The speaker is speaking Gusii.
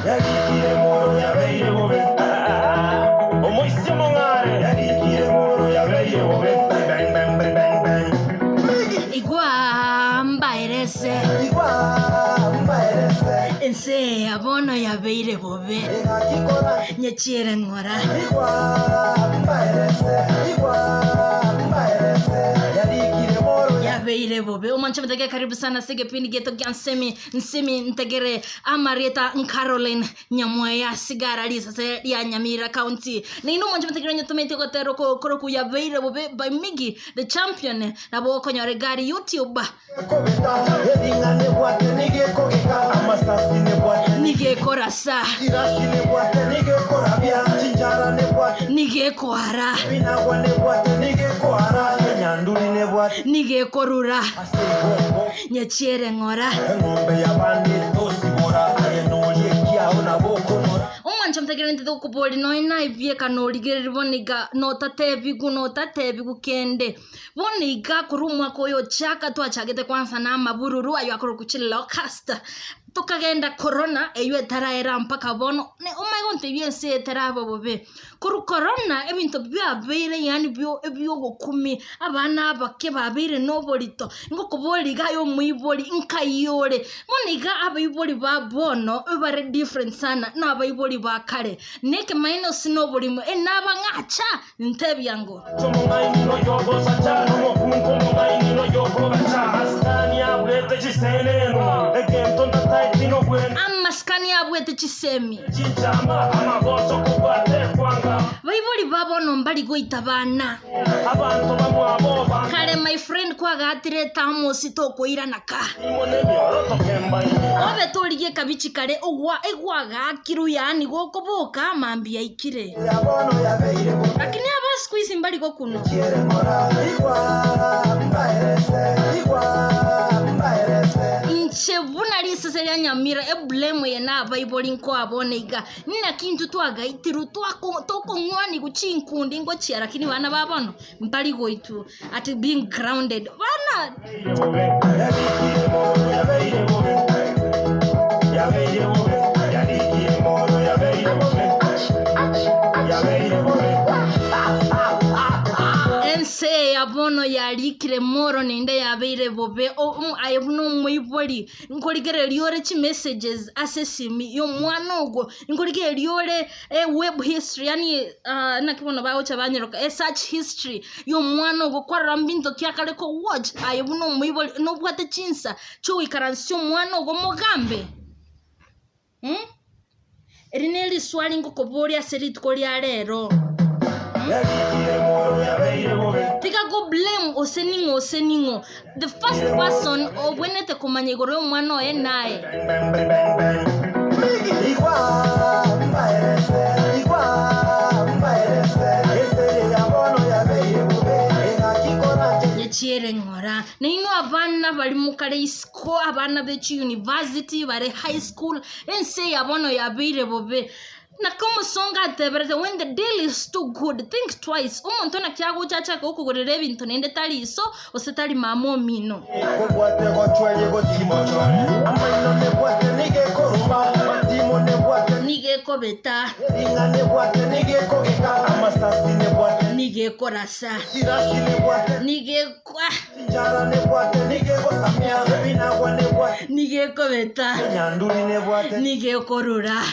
Yarikire moro yabeire bobe Omoisia omong'are Yarikire moro yabeire bobe Bang bang bang bang bang Igwa mbaerese. Igwa mbaerese. Ense ya bono yabeire bobe. Engaki kora. Nyechiere ng'ora. Igwa mbaerese. Igwa mbaerese. Yarikire moro. Yabeire bobe. Omwanche motege karibu sana ase egepindi gieto gia Nsemi Nsemi ntegere amarieta Caroline Nyamweya Sigara risase ria Nyamira County. Naende omwanche motege onye tometie gotera oko koroku yabeire bobe by Miggy the champion nabo okonyora egari YouTube. Ekobeta, ering'a nebwate nigo ekogeka, amasasi nebwate Nigo ekorasa. Chirasi nebwate nigo ekorabia, chinchara nebwate Nigo ekoara. Ebinagwa nebwate nigo ekoara, enyanduri nebwate Nigo ekorura. Ase igo Nyechiere ng'ora. Eng'ombe y'abande tosibora, aye noria ekiao nabo okonora. Omwancha omotegereri nintete gokoboria nonya naebieka norigereria bono iga notatebigwa notatebigwa kende. Bono iga korwa omwaka oyo ochaka twachagete kwansa na amabururu aywo akorokwa chilocust, tokagenda corona eywo etaraera mpaka bono, ne omanye gontebia ense eye eteraba bobe. Korwa korona ebinto biabeire yaani bio ebiogokumia, abana abake babeire na oborito, ngokoboria iga aye omoibori nkai ore? Bono iga abaibori ba bono ebare different sana na abaibori ba kare, na ekemaene ase na oborimo enabang'acha ntebia ngo. Omong'aini noyogosacha, nomokungu omong'aini noyokogacha. Masikani abuete chisenenu, egento ntataeti nobwene. Amasikani abuete chisemi. Chinchama, amagoso kobwate kwanga. Baibori ba bono mbari goita bana. Abanto bamwabo ba. Kare my friend kwagatire etamosi tokoirana ka. Imo nemioro tokembaine. Obe torigie ekabichi kare ogwa egwagakirwe yaani gokoboka mambia aikire. Lakini aba siku hizi mbari gokunwa. Inche buna risase ria Nyamira eblame eye nabaibori nkoa bono iga, naki intwe twagaitirwe twako tokong'wanigwa chinkundi ngochia lakini bana ba bono mbari goitwa at being grounded bana. Ense eye ya bono yarikire moro naende yabeire bobe, aye buna omoibori nkorigereria ore chimessages ase esimi y'omwana ogo, nkorigereria ore eweb history yaani naki bono bagocha banyeroka esearch history y'omwana ogo kwarora mbinto ki akare ko watch aye buna omoibori nobwate chinsa chiogoikaransia omwana ogo mogambe mh. Eri neriswali ngokoboria ase rituko ria rero. Tiga go blame ose ning'o ose ning'o. The first person obwenerete komanya igoro y'omwana oye naye. Nyechiere ng'ora. Nainwe abana baria mokare isiko, abana be chiuniversity, bare high school, ense ya bono yabeire bobe. Naki omosongo ateberete, when the deal is too good, think twice. Omonto naki agocha achake gokogorera ebinto naende tari iso, gose tari mama omino. Nigo ekobeta. Nigo ekorasa. Nigo ekwa. Nigo ekobeta. Nigo ekorura.